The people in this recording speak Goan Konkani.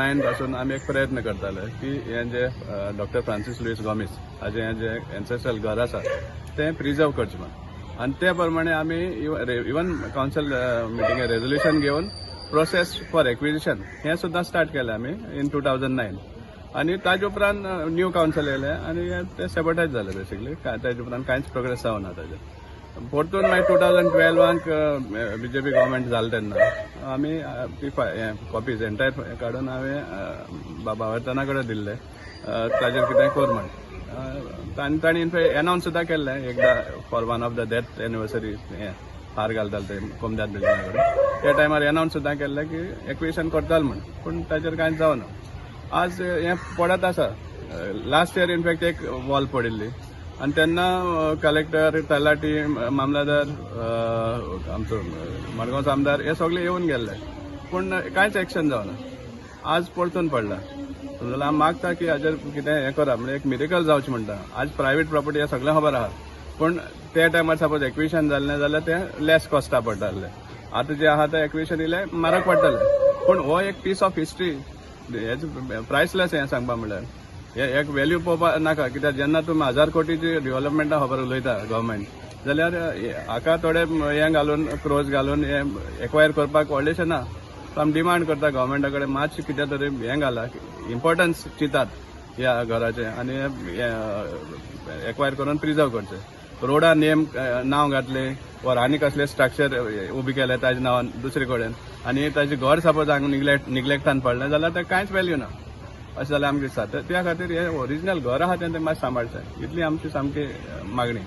2009 पासून आमी एक प्रयत्न करताले की हें जे डॉक्टर फ्रांसीस लुईस गोमीस हाजें हें जें एन्सेस्ट्रल घर आसा तें प्रिजर्व करचें म्हण. आनी ते प्रमाणे आमी इवन कावन्सिल मिटिंगे रेजोल्युशन घेवन प्रोसेस फॉर एक्विजिशन हें सुद्दां स्टार्ट केलें आमी इन 2009. आनी ताजे उपरांत न्यू कावन्सिल येयलें आनी तें सेबोटायज जालें बेसिकली. ताजे उपरांत कांयच प्रोग्रेस जावना ताजेर. परतून मागीर 2012क बीजेपी गव्हर्मेंट जालें तेन्ना आमी ती कॉपीज एंटायर काडून हांवें बाबा कडेन दिल्ले, ताजेर कितें कर म्हण. आनी तांणी इनफॅक्ट एनावन्स सुद्दां केल्लें एकदां for one of the death anniversary, हें हार घालताले ते कोमदाद बिल्डिंगा कडेन, त्या टायमार एनावन्स सुद्दां केल्लें की एक्विजिशन करताले म्हण, पूण ताजेर कांयच जावना. आज हें पडत आसा. लास्ट इयर इनफॅक्ट एक वॉल पडिल्ली आनी तेन्ना कलेक्टर, तलाटी, मामलादार, आमचो मडगांवचो आमदार हे सगळे येवन गेल्ले, पूण कांयच एक्शन जावना. आज परतून पडला जाल्यार आमी मागता की हाजेर कितें हें करा, म्हणजे एक मिरेकल जावचें म्हणटा. आज प्रायवेट प्रॉपर्टी हें सगळें खबर आहा, पूण त्या टायमार सपोज एक्विजिशन जालें जाल्यार तें लेस कॉस्टा पडटालें. आतां जें आहा तें एक्विजिशन इल्लें म्हारग पडटलें, पूण हो एक पीस ऑफ हिस्ट्री, हेच प्रायसलेस. हें सांगपा म्हणल्यार हे एक व्हॅल्यू पळोवपा नाका, कित्याक जेन्ना तुमी हजार कोटीची डेव्हलपमेंटा खबर उलयता गव्हर्मेंट, जाल्यार हाका थोडे हें घालून, क्रोज घालून हें एक्वायर करपाक व्हडलेशें ना. सो आमी डिमांड करता गव्हर्मेंटा कडेन, मातशें कितें तरी हें घाला, इम्पॉर्टन्स चिंतात ह्या घराचें आनी एक्वायर करून प्रिजर्व करचें. रोडा नेम नांव घातलें वर आनी कसले स्ट्रक्चर उबी केले ताज्या नांवान दुसरे कडेन आनी ताजें घर सपोज हांगा निग्लेक्टान पडलें जाल्यार तें कांयच व्हॅल्यू ना अशें जाल्यार आमकां दिसता. तर त्या खातीर हें ओरिजिनल घर आहा तें मातशें सांबाळचें, इतली आमची सामकी मागणी.